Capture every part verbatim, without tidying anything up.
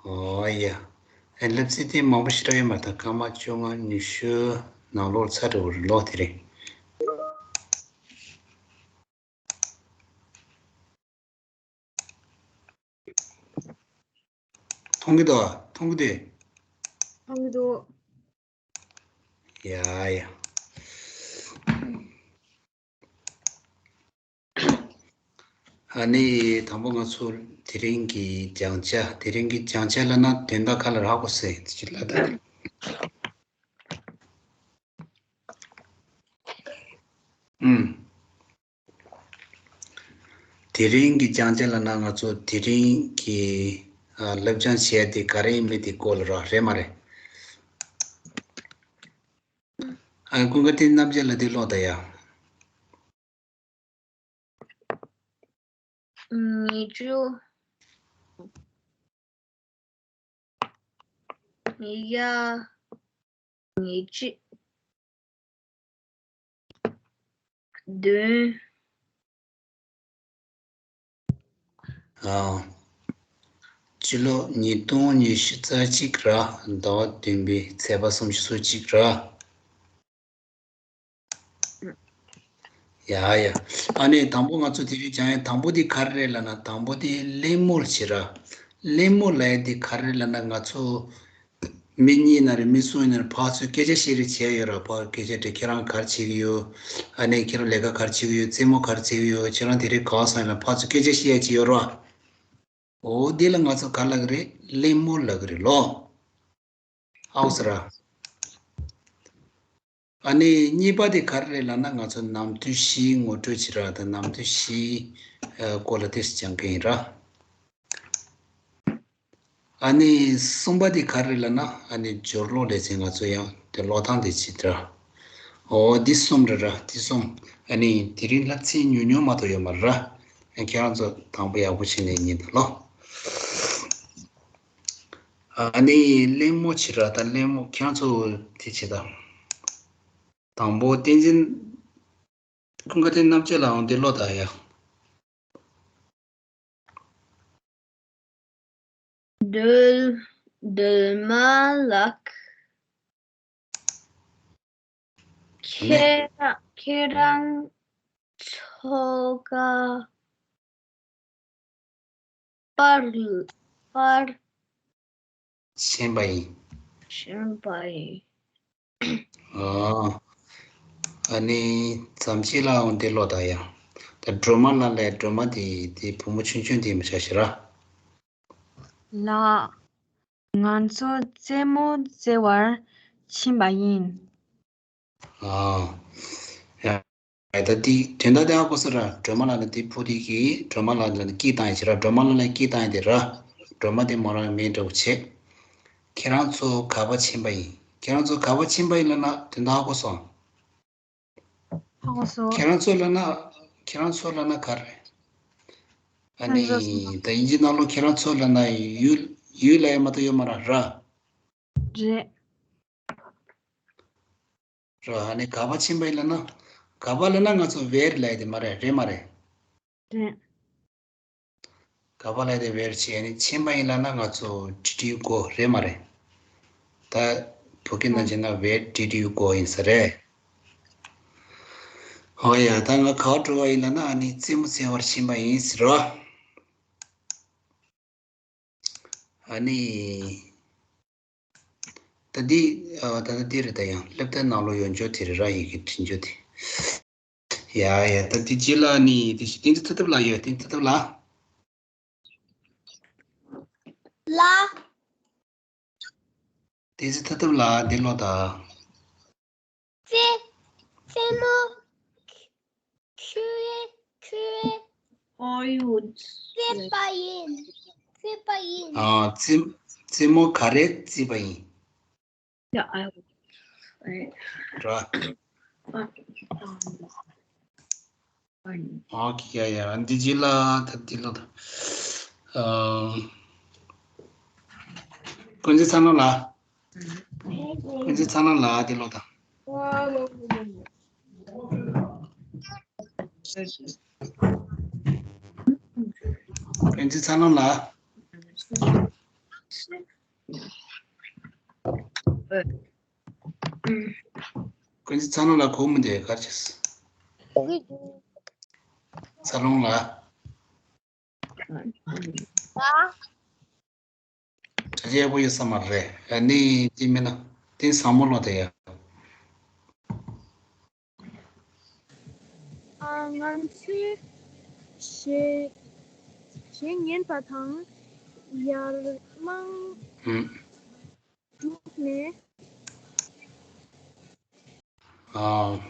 ཨོ་ཡ། ཨེ་སླེབས་ཚེ་དེ་མང་པོ་ཞེ་དྲག་ཡོད་མ་རེད། ད་སྐར་མ་བཅོ་ལྔ་ཉི་ཤུ་ནང་ལོགས་ཚར་འགྲོ་གི་རེད་ལོ་དེ་རིང་། མཐོང་གི་འདུག་མཐོང་གི་འདུག་མཐོང་གི་འདུག་ཡ་ཡ། ཨ་ནི་དང་པོ་ང་ཚོ་དེ་རིང་གི་སྦྱང་བྱ། དེ་རིང་གི་སྦྱང་བྱ་ལབ་ན་དོན་དག་ག་ལ་རག་གོ་ཟེར་དེ་ཅི་ལ་ད། ཨུམ། དེ་རིང་གི་སྦྱང་བྱ་ལབ་ན་ང་ཚོ་དེ་རིང་གི་ཨ་བསླབ་སྦྱང་བྱས་ཏེ་ག་རེ་ཡིན་མིན་དེ་སྐོར་ལ་ར་རེད་མ་རེད། ཨ་ཀུན་དགའ་བསྟན་རྣམ་རྒྱལ་ལ་དེ་ཀློག་ད་ཡ། ཉི་ཤུ། ཉི་ཤུ། ཉི་ཤུ། བདུན། ཨ། སྤྱི་ལོ་ཉིས་སྟོང་ཉི་ཤུ་རྩ་གཅིག་ར། ཟླ་བ་བདུན་པའི་ཚེས་པ་སུམ་ཅུ་སོ་གཅིག་ར། ཡ་ཡ། ཨ་ནི་དང་པོ་ང་ཚོ་དེ་རིང་སྦྱང་ཡ་དང་པོ་དེ་ག་རེ་རེད་ལབ་ན། དང་པོ་དེ་གླེང་མོལ་བྱེད་ར། གླེང་མོལ་ལབ་ཡ་དེ་ག་རེ་རེད་ལབ་ན། ང་ཚོ་མི་གཉིས་ན་རེད། མི་གསུམ་ཡིན་ན་རེད། ཕར་ཚུར་སྐད་ཆ་བཤད་རེས་བྱས་ཡོད་ར། ཕར་སྐད་ཆ་དྲིས། ཁྱེད་རང་ག་རེ་བྱེད་ཀྱི་ཡོད། ཨ་ནི་ཁྱེད་རང་ལས་ཀ་ག་རེ་བྱེད་ཀྱི་ཡོད། རྩེད་མོ་ག་རེ་རྩེ་གི་ཡོད། ཁྱེད་རང་དེ་རིང་ག་པར་སོང་ཡིན་ན། ཕར་ཚུར་སྐད་ཆ་བཤད་ཡ་ཅིག་ཡོད་ར། འོ་དེ་ལ་ང་ཚོ་ག་ལབ་ཀྱི་རེད། གླེང་མོལ་ལབ་ཀྱི་རེད་ལོ། ཨའོ་ཟེར་ར། ཨ་ནི་གཉིས་པ་དེ་ག་རེ་རེད་ལབ་ན། ང་ཚོ་ནམ་དུས་བཞིའི་ངོ་སྤྲོད་བྱེད་ར། དང་ནམ་དུས་བཞིའི་ཨ་སྐོར་ལ་དེ་སྦྱང་གི་ཡིན་ར། ཨ་ནི་གསུམ་པ་དེ་ག་རེ་རེད་ལབ་ན། ཨ་ནི་སྦྱོར་ཀློག་ལས་ཚན་ང་ཚོ་ཡང་དེ་ཀློག་སྟངས་དེ་བྱེད་ར། འོ་འདི་གསུམ་རེད་ར། འདི་གསུམ། ཨ་ནི་དེ་རིང་བསླབ་ཚན་ཉུང་ཉུང་མ་གཏོགས་ཡོད་མ་རེད་ར། ཁྱེད་རང་ཚོ་དང་པོ་ཡག་པོ་བྱས་ནས་ཉན་དང་ལོ། ཨ་ནི་གླེང་མོལ་བྱེད་ར། ད་གླེང་མོལ་ཁྱེད་རང་ཚོ་དེ་བྱེད་དང་། དང་པོ་བསྟན་འཛིན། ཀུན་དགའ་བསྟན་རྣམ་རྒྱལ་ལགས་འོང་དེ་ཀློག་ད་ཡ། སྒྲོལ། སྒྲོལ་མ་ལགས། ཨ་ནི། ཁྱེད་རང་ཁྱེད་རང་ཚོ་ག་པར་པར་ཕྱིན་པ་ཡིན། ཕྱིན་པ་ཡིན། ཨ། ཨ་ནི་བྱམས་ཆེན་ལགས་འོང་དེ་ཀློག་ད་ཡ། ད་སྒྲོལ་མ་ལགས་ལ། སྒྲོལ་མ་དེ་དེ་བུ་མོ་ཆུང་ཆུང་དེ་མི་ཆགས་ཤི་ར། ལགས། ང་ཚོ་རྩེད་མོ་རྩེ་བར་ཕྱིན་པ་ཡིན། ཨ། ཡ། ད་དེ་དོན་དག་དེ་ཧ་གོ་སོང་ར། སྒྲོལ་མ་ལགས་ལ་དེ་ཕོ་དེ་གིས་སྒྲོལ་མ་ལགས་ལ་སྐད་བཏང་ཡ་ཅིག་ར། སྒྲོལ་མ་ལགས་ལ་སྐད་བཏང་ཡ་དེ་ར། སྒྲོལ་མ་དེ་མོ་རང་མིང་འདྲ་བོ་བྱས། ཁྱེད་རང་ཚོ་ག་པར་ཕྱིན་པ་ཡིན། ཁྱེད་རང་ཚོ་ག་པར་ཕྱིན་པ་ཡིན་ལབ་ན་དོན་དག་ཧ་གོ་སོང་། ཧ་གོ་སོང་། ཁྱེད་རང་ཚོ་ལབ་ན། ཁྱེད་རང་ཚོ་ལབ་ན་ག་རེ། ཨ་ནི་ཁྱེད་རང་ཚོ་ད་དབྱིན་ཇི་ནང་ལོགས་ཁྱེད་རང་ཚོ་ལབ་ན་ཡུལ། ཡུལ་ལབ་ཡ་མ་གཏོགས་ཡོད་མ་རེད་ར། རེད། ར། ཨ་ནི་ག་པར་ཕྱིན་པ་ཡིན་ལབ་ན། ག་པར་ལབ་ན་ང་ཚོ་ཝེར་ལབ་ཡ་དེ་མ་རེད། རེད་མ་རེད། རེད། ག་པར་ལབ་ཡ་དེ་ཝེར་བྱས་ནས་ཕྱིན་པ་ཡིན་ལབ་ན་ང་ཚོ་did you go རེད་མ་རེད། ད་བོད་སྐད་ནང་བྱས་ན་where did you go ཡིན་ས་རེད། ཨོ་ཡ། ད་ང་ག་པར་འགྲོ་བ་ཡིན་ལབ་ན། ཨ་ནི་རྩེད་མོ་རྩེ་བར་ཕྱིན་པ་ཡིན་ཟེར་རོ། ཨ་ནི། ད་འདི། ཨ། ད་ལྟ་འདི་རེད། ད་ཡང་སློབ་དེབ་ནང་ལོགས་ཡོད་འཇོག་དེ་རེད་ར། ཡི་གེ་འབྲི་འཇོག་དེ། ཡ་ཡ། ད་འདི་རྗེས་ལ་ནི་དེ་བསྟན་འཛིན་མཐུ་སྟོབས་ལགས་ཡོད། བསྟན་འཛིན་མཐུ་སྟོབས་ལགས། ལགས། བསྟན་འཛིན་མཐུ་སྟོབས་ལགས་འདི་ཀློག་དང་། རྩེད། རྩེད་མོ། ཁྱོད། ཁྱོད། ཨོ་ཡོད། རྩེད་པ་ཡིན། རྩེད་པ་ཡིན། ཨ། རྩེད། རྩེད་མོ་ག་རེ་རྩེད་པ་ཡིན། ཡ། ཨ། ར། ཨ། ཨ། ཨོ་ཁེ། ཡ་ཡ། འདི་རྗེས་ལ་ད་འདི་ཀློག་དང་། ཨ། ཀུན་གཟིགས་ཚ་ནང་ལགས། ཀུན་གཟིགས་ཚ་ནང་ལགས་འདི་ཀློག་དང་། ཀུན་གཟིགས་ཚ་ནང་ལགས། ཀུན་གཟིགས་ཚ་ལོང་ལ་གོ་མི་འདུག་ག་རེ་བྱས། ཚ་ལོང་ལ། གྲྭ་ཆས་པོ་ཡོད་ས་མ་རེད། ཨ་ནི་དེ་མིན་ན་དེ་བཟང་མོ་ལོ་དེ་ཡ། ང་ཚོས་གཞས་གཞས་ཉན་པ་དང་ཡར་མར་ཨུམ། འགྲོ་ནས། ཨ།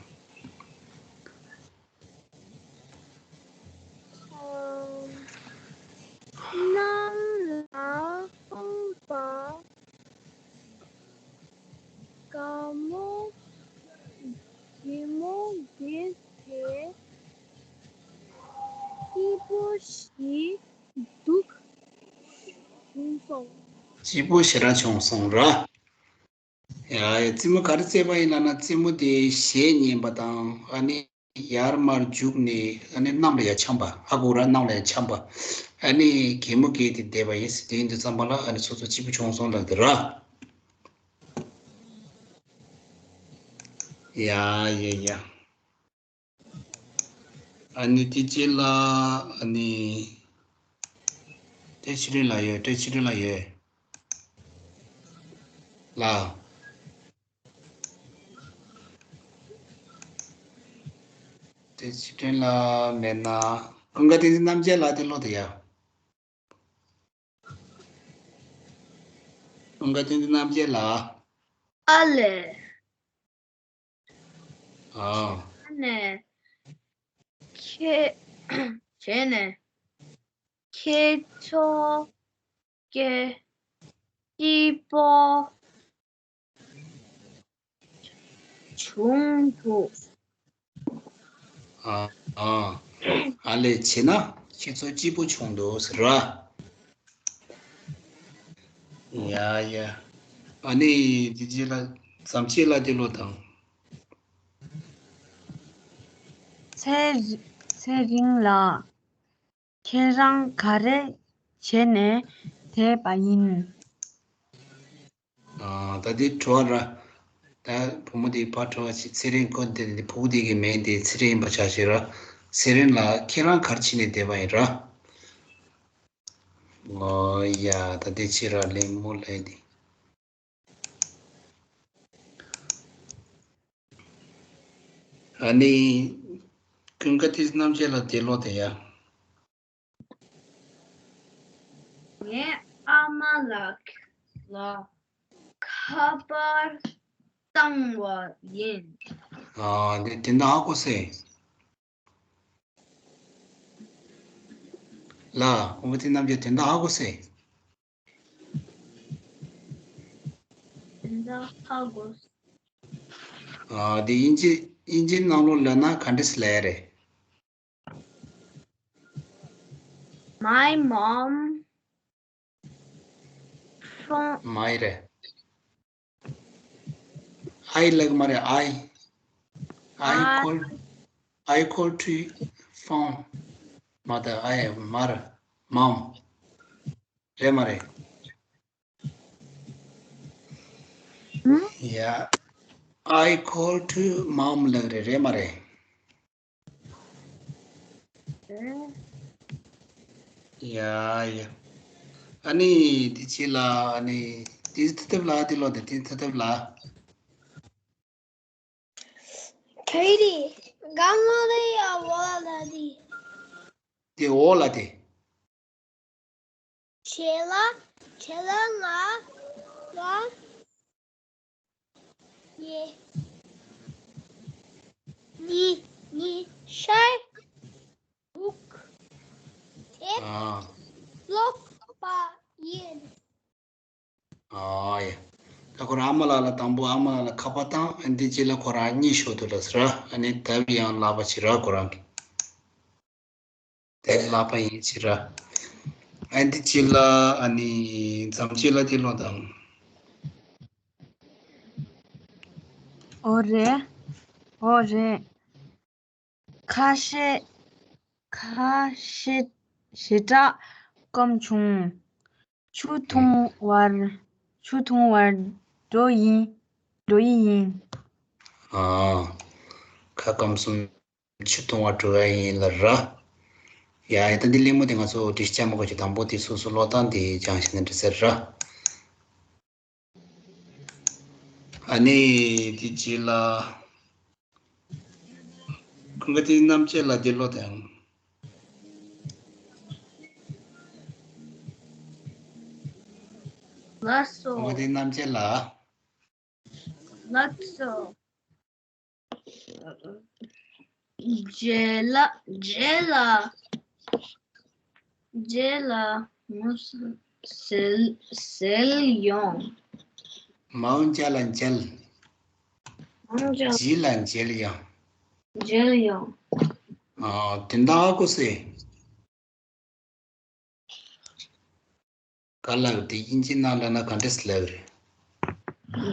གནམ་ལ་ཕོངས་པ་དགའ་མོ་གད་མོ་བགད་དེ་སྐྱིད་པོ་ཞིག་འདུག་བྱུང་སོང་། སྐྱིད་པོ་ཞེ་དྲག་བྱུང་སོང་ར། ཡ་ཡ། རྩེད་མོ་ག་རེ་རྩེས་པ་ཡིན་ལབ་ན། རྩེད་མོ་དེ་གཞས་ཉན་པ་དང་། ཨ་ནི་ཡར་མར་རྒྱུགས་ནས། ཨ་ནི་གནམ་ལ་ཡར་འཁྱམས་པ། ཧ་གོ་ར། གནམ་ལ་ཡར་འཁྱམས་པ། ཨ་ནི་གད་མོ་བགད་དེ་བསྡད་པ་ཡིན། དེ་ཡིན་དུས་ཙམ་པ་ལ་ཨ་ནི་སོ་སོ་སྐྱིད་པོ་བྱུང་སོང་ལབ་དེ་ར། ཡ་ཡ་ཡ། ཨ་ནི་དེ་རྗེས་ལ་ཨ་ནི་བཀྲ་ཤིས་སྒྲོན་ལགས་ཡོད། བཀྲ་ཤིས་སྒྲོན་ལགས་ཡོད་ལགས། བཀྲ་ཤིས་སྒྲོན་ལགས་མེད་ན། ཀུན་དགའ་བསྟན་འཛིན་རྣམ་རྒྱལ་ལགས་དེ་ལོ་དེ་ཡ། ཀུན་དགའ་བསྟན་འཛིན་རྣམ་རྒྱལ་ལགས། ཨ་ལས། ཨ། ཨ་ནས། ཁྱེད། བྱས་ནས། ཁྱེད་ཚོ་སྐྱིད་པོ་བྱུང་འདུག་ཨ་ཨ། ཨ་ལས། བྱས་ན་ཁྱེད་ཚོ་སྐྱིད་པོ་བྱུང་འདུག་ཟེར་ར། ཡ་ཡ། ཨ་ནི་དེ་རྗེས་ལ་བྱམས་ཆེན་ལགས་དེ་ལོ་དང་། ཚེ་རི- ཚེ་རིང་ལགས། ཁྱེད་རང་ག་རེ་བྱས་ནས་བསྡད་པ་ཡིན། ཨ། ད་དེ་དྲི་བ་ར། ད་བུ་མོ་དེ་ཕར་དྲི་བ་ཅིག་ཚེ་རིང་། ཁོ་དེ་ནི་བུ་དེ་གི་མིང་དེ་ཚེ་རིང་ཡིན་པ་ཆ་བཞག་ར། ཚེ་རིང་ལགས། ཁྱེད་རང་ག་རེ་བྱས་ནས་བསྡད་པ་ཡིན་ར། ཨོ་ཡ། ད་དེ་ཕྱིར་ར་གླེང་མོ་ལབ་དེ། ཨ་ནི་ཀུན་དགའ་བསྟན་འཛིན་རྣམ་རྒྱལ་ལགས་དེ་ལོ་དེ་ཡ། ངའི་ཨ་མ་ལགས་ལ་ཁ་པར་བཏང་བ་ཡིན། ཨ། དེ་དེ་འདྲ་ཧ་གོ་སོང་། ལགས། ཀུན་དགའ་བསྟན་འཛིན་རྣམ་རྒྱལ་དེ་འདྲ་ཧ་གོ་སོང་། དེ་འདྲ་ཧ་གོ་སོང་། ཨ། དེ་དབྱིན་ཇི- དབྱིན་ཇིའི་ནང་ལོགས་ལབ་ན་ག་འདྲས་ལབ་ཡ་རེད། My mom phone- མ་ཡི་རེད། I ལབ་ཀྱི་མ་རེད། I- I call- I call to phone. མ་ད- I- མ་རེད། Mom རེད་མ་རེད། ཡ། I call to mom ལབ་ཀྱི་རེད། རེད་མ་རེད། ཡ་ཡ། ཨ་ནི་དེ་རྗེས་ལ་ཨ་ནི་དེ་ཐ་ཐབ་ལ་དེ་ལོ་དེ་དེ་ཐ་ཐབ་ལ། Katie, གང་ལོ་རེད་ཡ། འོ་ལ་དེ། དེ་འོ་ལ་དེ། བྱས་ལ། བྱས་ལ་ང་ང་ཡེ་ནི་ནི་ཤར་འུག་དེ་ཨ་ལོག་པ་ཡིན། ཨ་ཡ། ད་ཁོ་རང་ཨ་མ་ལགས་ལ་དང་པོ་ཨ་མ་ལགས་ལ་ཁ་པར་བཏང་། ཨ་འདི་རྗེས་ལ་ཁོ་རང་གཉིད་ཤོར་འདུག་ལབ་ཟེར་ར། ཨ་ནི་དེབ་ཡང་བཀླགས་པ་བྱེད་ར་ཁོ་རང་གིས། དེབ་བཀླགས་པ་ཡིན་བྱེད་ར། ཨ་འདི་རྗེས་ལ་ཨ་ནི་བྱམས་ཆེན་ལགས་དེ་ལོ་དང་། ཨོ་རེད། ཨོ་རེད། ཁ་ཤས་ཁ་ཤས་ཞེ་དྲག་སྐོམ་བྱུང་། ཆུ་འཐུང་བར། ཆུ་འཐུང་བར་འགྲོ་ཡིན། འགྲོ་ཡི་ཡིན། ཨ། ཁ་སྐམ་གསུམ་ཆུ་འཐུང་བར་འགྲོ་ཡ་ཡིན་ལབ་ར། ཡ་ཡ། ད་འདི་གླེང་མོ་དེ་ང་ཚོ་འགྲེལ་བཤད་རྐྱང་པ་གོ་ཆོད། དང་པོ་དེ་སོ་སོ་ཀློག་སྟངས་དེ་སྦྱངས་ཤེས་ན་འགྲིག་ས་རེད་ར། ཨ་ནི་དེ་རྗེས་ལ། ཁོང་ག་དེ་རྣམ་བཅད་ལ་དེ་ཀློག་དང་། ལགས་སོ། ཁོང་ག་དེ་རྣམ་བཅད་ལ། ལགས་སོ། རྗེས་ལ། རྗེས་ལ། རྗེས་ལ་མོ་ཟེར། ཟེར་ཡོང་། མའོ་མཇལ་ལ་མཇལ། མའོ་མཇལ། རྗེས་ལ་མཇལ་ཡང་། མཇལ་ཡང་། ཨ། དོན་དག་གོ་སེ། ག་ལབ་དེ་དབྱིན་ཇི་ནང་ལབ་ན་ག་འདྲས་ལབ་རེད།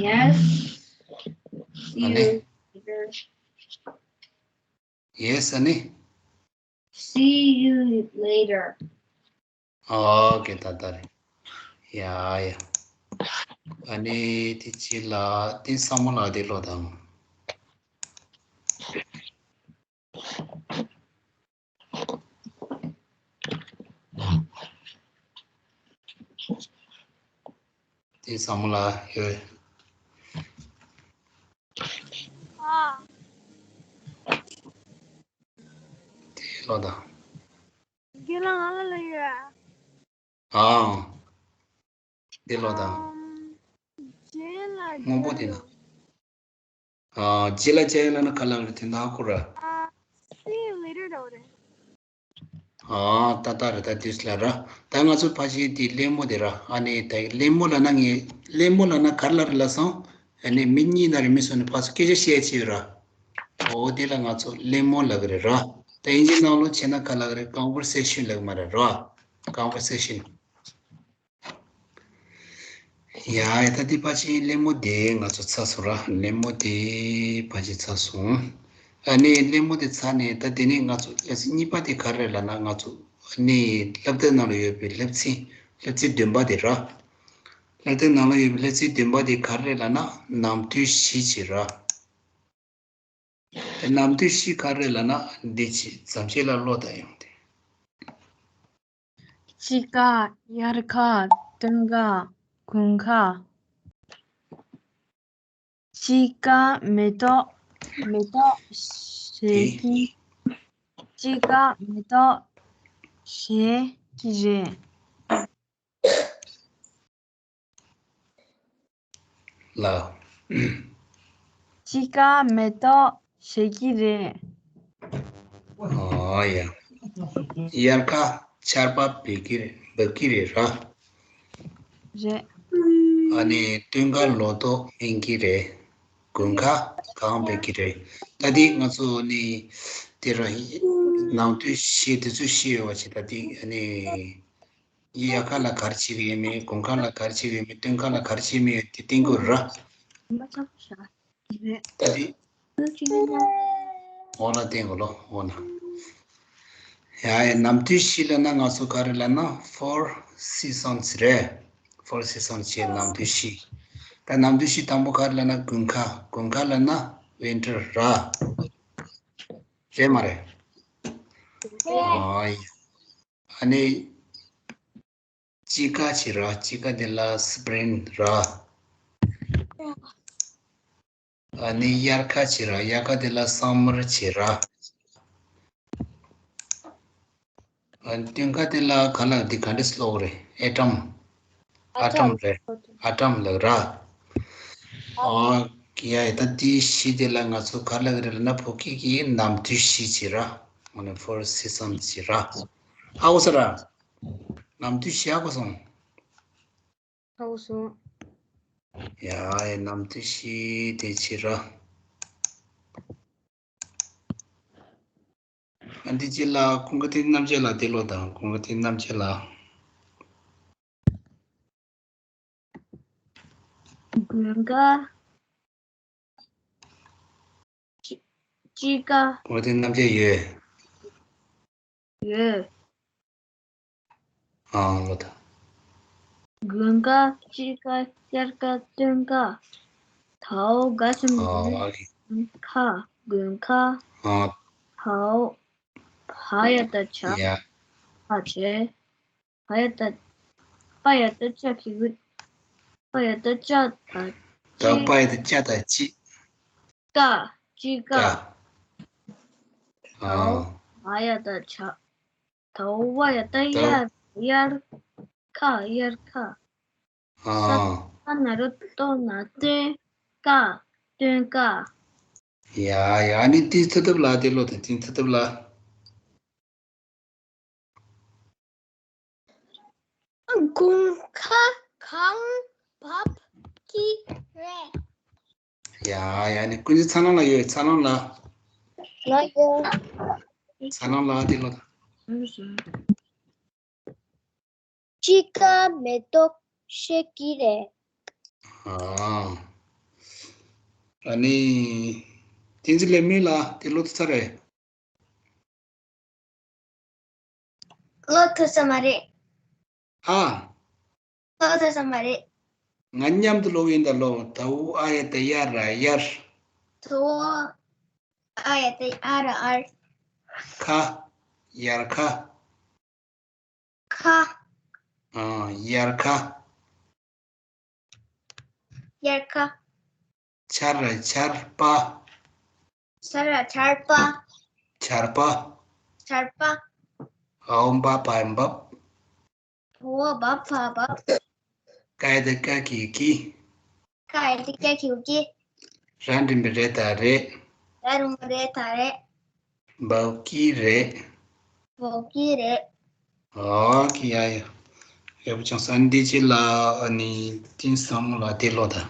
Yes. See you later. Yes ཨ་ནི། See you later. ཨོ་ཁེ། ད་ད་རེད། ཡ་ཡ། ཨ་ནི་དེ་རྗེས་ལ་དེ་བསམ་བློ་ལ་དེ་ཀློག་དང་། དེ་བསམ་བློ་ཡོད། ཨ། དེ་ཀློག་དང་། དགེ་ལགས་ང་ལ་ལ་ཡོད། ཨང་། འདི་ཀློག་དང་། ཨམ། རྗེས་ལ། སྔོན་པོ་དེ་ན། ཨ། རྗེས་ལ་མཇལ་ཡོང་ན་ག་ལབ་རེད། དེ་འདྲ་ཧ་གོ་ར། ཨ། See you later འདྲ་བོ་རེད། ཨ། ཏག་ཏག་རེད། ད་དུས་ལ་ར། ད་ང་ཚོ་ཕལ་ཆེར་དེ་གླེང་མོ་དེ་ར། ཨ་ནི་ད་གླེང་མོ་ལབ་ན་ངས་གླེང་མོ་ལབ་ན་ག་རེ་ལབ་རེད་ལབ་སོང་། ཨ་ནི་མི་གཉིས་ན་རེ་མི་གསུམ་ནས་ཕར་ཚུར་སྐད་ཆ་བཤད་ཅིག་ཡོད་ར། འོ་དེ་ལ་ང་ཚོ་གླེང་མོ་ལབ་ཀྱི་རེད་ར། ད་དབྱིན་ཇི་ནང་ལོགས་བྱས་ན་ག་ལབ་ཀྱི་རེད། Conversation ལབ་ཀྱི་མ་རེད་ར། Conversation། ཡ་ཡ། ད་འདི་ཕལ་ཆེར་གླེང་མོ་དེ་ང་ཚོ་ཚར་སོང་ར། གླེང་མོ་དེ་ཕལ་ཆེར་ཚར་སོང་། ཨ་ནི་གླེང་མོ་དེ་ཚར་ནས་ད་དེ་ནས་ང་ཚོ་ལེ་ཚན་གཉིས་པ་དེ་ག་རེ་རེད་ལབ་ན། ང་ཚོ་ཨ་ནི་སློབ་དེབ་ནང་ལ་ཡོད་པའི་སློབ་ཚན། སློབ་ཚན་བདུན་པ་དེ་ར། སློབ་དེབ་ནང་ལ་ཡོད་པའི་སློབ་ཚན་བདུན་པ་དེ་ག་རེ་རེད་ལབ་ན། ནམ་དུས་བཞི་ཅིག་ར། ནམ་དུས་བཞི་ག་རེ་རེད་ལབ་ན་འདི་ཅིག་ཙམ་ཞིག་ལ་ཀློག་དང་ཡོང་དེ། དཔྱིད་ཀ། དབྱར་ཁ། སྟོན་ཁ། དགུན་ཁ། དཔྱིད་ཀ་མེ་ཏོག་མེ་ཏོག་བཞད་ཀྱི། དཔྱིད་ཀ་མེ་ཏོག་བཞད་ཀྱི་རེད། ལ། དཔྱིད་ཀ་མེ་ཏོག་བཞད་ཀྱི་རེད། ཨོ་ཡ། དབྱར་ཁ་ཆར་པ་འབབ་ཀྱི་རེད། འབབ་ཀྱི་རེད་ར། རེད། ཨ་ནི་སྟོན་ཁ་ལོ་ཏོག་སྨིན་གྱི་རེད། དགུན་ཁ་གངས་འབབ་ཀྱི་རེད། ད་འདི་ང་ཚོ་ནི་དེ་ར་ནམ་དུས་བཞི་དེ་ཚོ་བཞི་ཡོད་པ་ཅིག་ད་འདི་ཨ་ནི་དབྱར་ཁ་ལ་ག་རེ་བྱེད་ཀྱི་ཡོད་མེད། དགུན་ཁ་ལ་ག་རེ་བྱེད་ཀྱི་ཡོད་མེད། སྟོན་ཁ་ལ་ག་རེ་བྱེད་མེད་ཡོད་དེ་བསྟན་དགོས་ར། ད་དེ། འོ་ན་བསྟན་དགོས་ལོ། འོ་ན། ཡ་ཡ། ནམ་དུས་བཞི་ལབ་ན་ང་ཚོ་ག་རེ་ལབ་ན། Four seasons རེད། Four seasons བྱས་ནམ་དུས་བཞི། ད་ནམ་དུས་བཞི་དང་པོ་ག་རེ་ལབ་ན་དགུན་ཁ། དགུན་ཁ་ལབ་ན་winter ར། རེད་མ་རེད། ཨ་ཡ། ཨ་ནི། དཔྱིད་ཀ་བྱས་ར། དཔྱིད་ཀ་དེ་ལ་spring ར། ཨ་ནི་དབྱར་ཁ་བྱས་ར། དབྱར་ཁ་དེ་ལ་summer བྱས་ར། ཨ་ནི་སྟོན་ཁ་དེ་ལ་ག་ལ་འདི་ག་འདྲས་ཀློག་རེད། autumn། autumn རེད། autumn ལབ་ར། ཨ་ཡ་ཡ། ད་དེ་བཞི་དེ་ལ་ང་ཚོ་ག་ལབ་ཀྱི་རེད་ལབ་ན། བོད་སྐད་ཀྱི་ནམ་དུས་བཞི་བྱས་ར། ཨ་ནི་four seasons བྱས་ར། ཧ་གོ་སོང་ར། ནམ་དུས་བཞི་ཧ་གོ་སོང་། ཧ་གོ་སོང་། ཡ་ཡ། ནམ་དུས་བཞི་དེ་བྱས་ར། ཨ་འདི་ཅི་ལ་ཁོང་གི་དེ་རྣམ་བཅད་ལ་དེ་ཀློག་དང་། ཁོང་གི་དེ་རྣམ་བཅད་ལ། དགུན་ཁ། དཔྱིད་དཔྱིད་ཀ། ཁོང་གི་དེ་རྣམ་བཅད་ཡོད། ཡོད། ཨང་ལོ་ད། དགུན་ཁ། དཔྱིད་ཁ། དབྱར་ཁ། སྟོན་ཁ། དའོ་ག་ཟེར་མི་འདུག་ཨ་ཁ། དགུན་ཁ། ཨ་དའོ། བ་ཡ་བཏགས་བྱ། ཡ། བྱས། བ་ཡ་བཏགས། པ་ཡ་བཏགས་པ། གི་གུ། པ་ཡ་བཏགས་པ་དང་དའོ་པ་ཡ་བཏགས་པ་དང་དཔྱིད། ཀ་དཔྱིད་ཀ། ཀ་ཨ། དའོ་བ་ཡ་བཏགས་བྱ། དའོ་བ་ཡ་བཏགས་དའོ་དབྱར། དབྱར་ཁ། དབྱར་ཁ། ཨ། ས་ས་ན་རོ་ཏོ་ན་སྟོན་ཀ། སྟོན་ཀ། ཡ་ཡ། ཨ་ནི་ཏི་ཚ་ཐབ་ལ་དེ་ལོ་དང་ཏི་ཚ་ཐབ་ལ། དགུན་ཁ། གངས་བབས་ཀྱི་རེད། ཡ་ཡ། ཨ་ནི་ཀུན་གཟིགས་ཚ་ལང་ལ་ཡོད། ཚ་ལང་ལ། ལ་ཡོད། ཚ་ལང་ལ་དེ་ལོ་དང་། དཔྱིད་ཀ་མེ་ཏོག་བཞད་ཀྱི་རེད། ཨ། ཨ་ནི་བསྟན་འཛིན་ལེགས་སྨོན་ལགས་དེ་ལོ་ཚར་རེད། ལོ་ཐུབ་ས་མ་རེད། ཨ། ལོ་ཐུབ་ས་མ་རེད། ང་མཉམ་དུ་ལོ་ཡིན་ད་ལོ། དའོ་ཨ་ཡ་བཏགས་དབྱ་ར། དབྱར། དའོ་ཨ་ཡ་བཏགས་ཨ་ར། དབྱར། ཁ། དབྱར་ཁ། ཁ། ཨ། དབྱར་ཁ། དབྱར་ཁ། ཆ་ར་ཆར་པ། ཆ་ར་ཆར་པ། ཆར་པ། ཆར་པ། འའོ་འབ་བ་འབབ། འོ་འབ་བ་འབབ། ཀ་ཡ་བཏགས་ཀ། གི་གུ་ཀི། ཀ་ཡ་བཏགས་ཀ། གི་གུ་ཀི། ར་འགྲེང་བུ་རེ་དང་རེད། ར་འགྲེང་བུ་རེ་དང་རེད། འབབ་ཀྱི་རེད། འབབ་ཀྱི་རེད། ཨོ་ཁེ། ཡ་ཡ། ཡག་པོ་བྱུང་སོང་། འདི་ཅི་ལ་ཨ་ནི་ཏིང་སང་ལ་དེ་ལོ་དང་།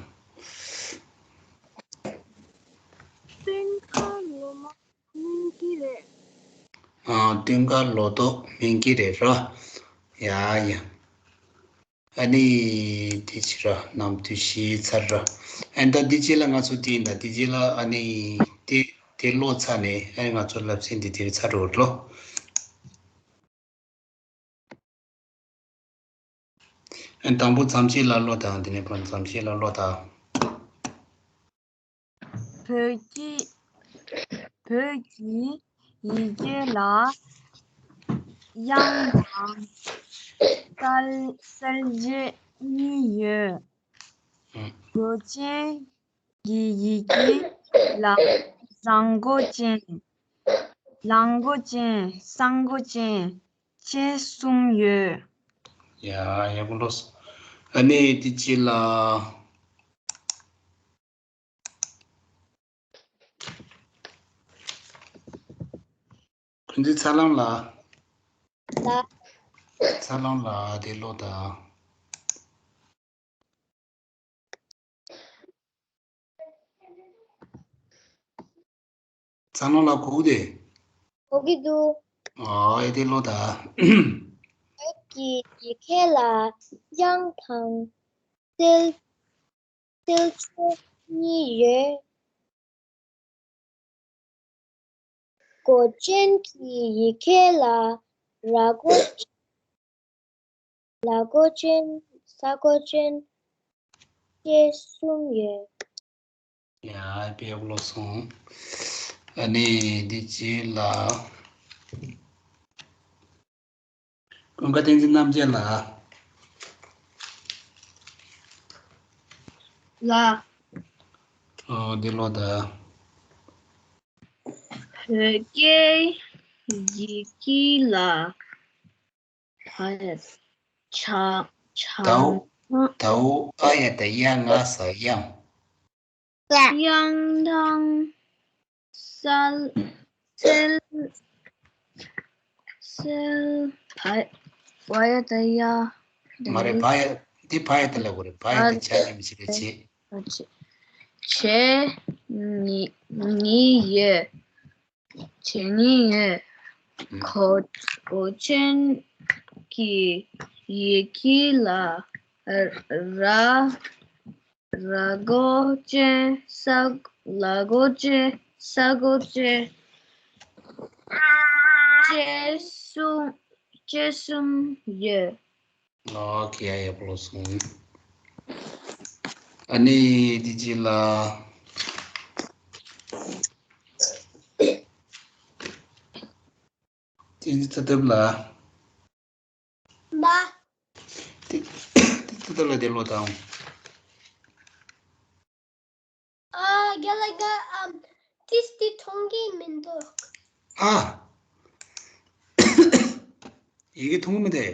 སྟོན་ཁ་ལོ་མ་སྨིན་གྱི་རེད། ཨ། སྟོན་ཁ་ལོ་ཏོག་སྨིན་གྱི་རེད་ར། ཡ་ཡ། ཨ་ནི་དེ་ཕྱི་ར་ནམ་དུས་བཞི་ཚར་ར། ཨ་ནི་ད་དེ་རྗེས་ལ་ང་ཚོ་དེ་ཡིན་ད། དེ་རྗེས་ལ་ཨ་ནི་དེ་དེ་ཀློག་ཚར་ནས་ཨ་ནི་ང་ཚོ་བསླབ་ཚན་འདི་དེར་ཚར་འགྲོ་ལོ། ཨ་ནི་དང་པོ་རྩོམ་གཞི་ལ་ཀློག་དང་། དེ་ནས་ཕར་རྩོམ་གཞི་ལ་ཀློག་དང་། བོད་ཀྱི་བོད་ཀྱི་ཡི་གེ་ལ་དབྱངས་དང་གསལ་གསལ་བྱེད་གཉིས་ཡོད། ཨང་། འགོ་ཅན་གྱི་ཡི་གེ་ལ་གསང་སྒོ་ཅན། གླང་སྒོ་ཅན། གསང་སྒོ་ཅན་བཅས་གསུམ་ཡོད། ཡ། ཡག་པོ་ཀློག་སོང་། ཨ་ནི་དེ་རྗེས་ལ། ཁོང་ཚོའི་ཚ་ལང་ལ། ལ། ཚ་ལང་ལ་དེ་ཀློག་དང་། ཚ་ལང་ལ་གོ་གི་འདུག་གོ་གི་འདུག་ཨ། ཨེ་དེ་ཀློག་དང་། བོད་ཀྱི་ཡི་གེ་ལ་དབྱངས་དང་གསལ་གསལ་བྱེད་གཉིས་ཡོད། འགོ་ཅན་གྱི་ཡི་གེ་ལ་ར་སྒོ་ཅན། ལ་སྒོ་ཅན། ས་སྒོ་ཅན་བཅས་གསུམ་ཡོད། ཡ། དཔེ་ཡག་པོ་ཀློག་སོང་། ཨ་ནི་འདི་རྗེས་ལ། ཀུན་དགའ་བསྟན་འཛིན་རྣམ་རྒྱལ་ལགས། ལགས། ཨོ། འདི་ཀློག་དང་། བོད་སྐད་ཡི་གེ་ལ། ཕ་ཡ་ཆ་ཆ། དའོ། དའོ་ཨ་ཡ་བཏགས་ཡ་ང་ས་དབྱངས། དབྱངས་དང་གསལ་གསལ་གསལ། བ་ཡ་བཏགས་ཡ། མ་རེད། བ་ཡ་འདི་བ་ཡ་བཏགས་ལ་གོ་རེད། བ་ཡ་བཏགས་ཆ་ཡིན་མི་ཆེ་རེད་ཆེ། བྱེད་ནི་ནི་ཡོད། བྱེད་ནི་ཡོད། གོ་གོ་ཅན་གྱི་ཡི་གེ་ལ་ར་ར་སྒོ་ཅན། ས་ལ་སྒོ་ཅན། ས་སྒོ་ཅན་བཅས་གསུམ་བཅས་གསུམ་ཡོད། ཨོ་ཁེ། ཡ་ཡ། ཕོ་ལོ་སོང་། ཨ་ནི་དེ་རྗེས་ལ། དེ་ཚོ་ཐབས་ལ། མ། དེ་དེ་ཚོ་ཐབས་ལ་དེ་ལོ་དང་། ཨ། རྒན་ལགས། ཨམ། ཏིས་ཏི་མཐོང་གི་མི་འདུག་ཨ། ཡི་གེ་མཐོང་མི་འདུག་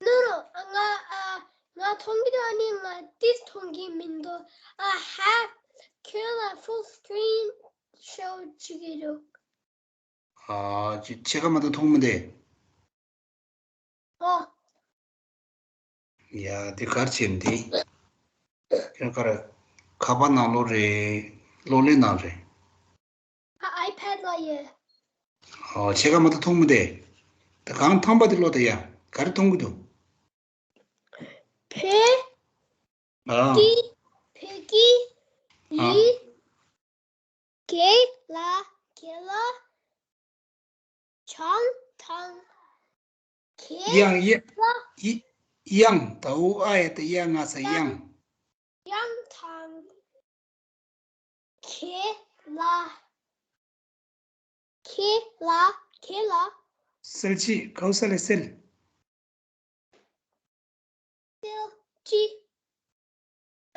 ནོ་ནོ། ང་ཨ་ང་མཐོང་གི་འདུག་ཨ་ནི་ང་ཏིས་མཐོང་གི་མི་འདུག་ཨ་ཧ། ཁྱོད་ལ་ཕུལ་སི་ཀི་རིན་ཤོ་ཊི་བྱེད་ཀྱི་འདུག་ཨ། ཅི་ཕྱེད་ཀ་མ་གཏོགས་མཐོང་མི་འདུག་ཨོ། ཡ། དེ་གར་ཕྱིན་དེ། ཁྱོད་གར། ཁ་པར་ནང་ལོགས་རེད། གློག་ཀླད་ནང་རེད། ཨ། ཨའི་པེ་ཌི་ལ་ཡོད། ཨོ། ཕྱེད་ཀ་མ་གཏོགས་མཐོང་མི་འདུག་ད་གང་ཐང་པ་དེ་ཀློག་ད་ཡ། ག་རེ་མཐོང་གི་འདུག་བོད་ཨ། ཀྱི། བོད་ཀྱི། ཨ། ཡི་གེ་ལ། གེ་ལ། ཆང་དང་། གེ་དབྱངས། ཡ། ལ། ཡི། དབྱངས། ད་འུ་ཨ་ཡ་ད་ཡ་ང་ས། དབྱངས། དབྱངས་དང་། གེ་ལ། གེ་ལ། གེ་ལ། སེལ་ཅི། གའུ་ས་ལེ་སེལ། སེལ་ཅི།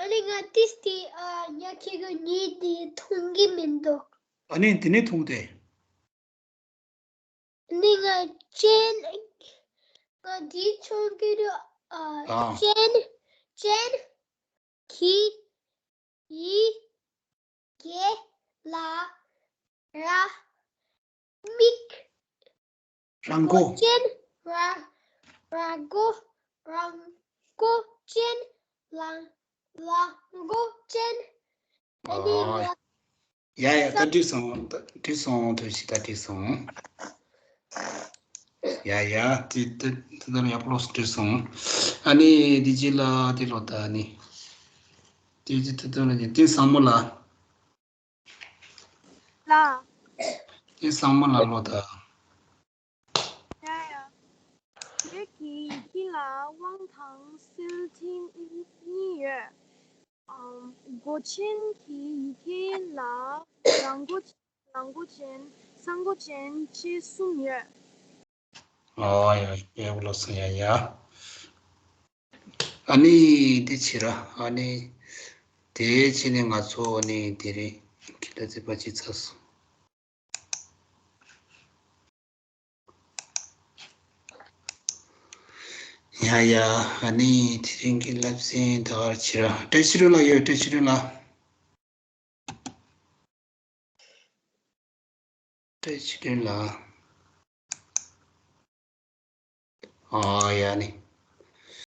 ཨ་ནི་ང་ཏིས་ཏི་ཨ་ཉ་ཁེ་གི་ཉི་དེ་མཐོང་གི་མི་འདུག་ཨ་ནི་དེ་ནས་མཐོང་སྟེ། ཨ་ནི་ང་ཅན། ང་འདི་མཐོང་གི་འདུག་ཨ། ཨ། ཅན། ཅན། གི། ཡི། གེ། ལ། ར། མིག་ར་མགོ། མགོ་ཅན། ར། ར་མགོ། ར་མགོ་ཅན། ལ། ལ་མགོ་ཅན། ཨ་ནི། ཨ། ལ། ཡ་ཡ། ད་འགྲིག་སོང་། ད་འགྲིག་སོང་། ཐུགས་རྗེ་ཆེ། ད་འགྲིག་སོང་། ཡ་ཡ། དེ་དེ་དེ་ལྟར་ཡག་པོ་ལོགས་སུ་འགྲིག་སོང་། ཨ་ནི་དེ་རྗེས་ལ་དེ་ལོ་ད་ནི། དེ་རྗེས་དེ་ལྟར་ནི་དེ་བཟང་མོ་ལ། ལ། དེ་བཟང་མོ་ལ་ལོ་ད། ཡ་ཡ། བོད་ཀྱི་ཡི་གེ་ལ་དབང་དང་སེལ་ཐེངས་གཉིས་ཡོད། ཨམ། མགོ་ཅན་གྱི་ཡི་གེ་ལ་ར་མགོ། ར་མགོ་ཅན། ས་མགོ་ཅན་བཅས་གསུམ་ཡོད། ཨ་ཡ། ཡ་བོ་ལོ་སོང་། ཡ་ཡ། ཨ་ནི་དེ་ཕྱིར་ར། ཨ་ནི་དེ་ཕྱིར་ནས་ང་ཚོ་ཨ་ནི་དེ་རིང་གི་ལ་རྩིས་པ་ཅི་ཚར་སོང་། ཡ་ཡ། ཨ་ནི་དེ་རིང་གི་བསླབ་ཚན་ད་གར་ཕྱིར་ར། བཀྲ་ཤིས་སྒྲོལ་ལགས་ཡོད། བཀྲ་ཤིས་སྒྲོལ་ལགས། བཀྲ་ཤིས་སྒྲོལ་ལགས། ཨ་ཡ་ནི།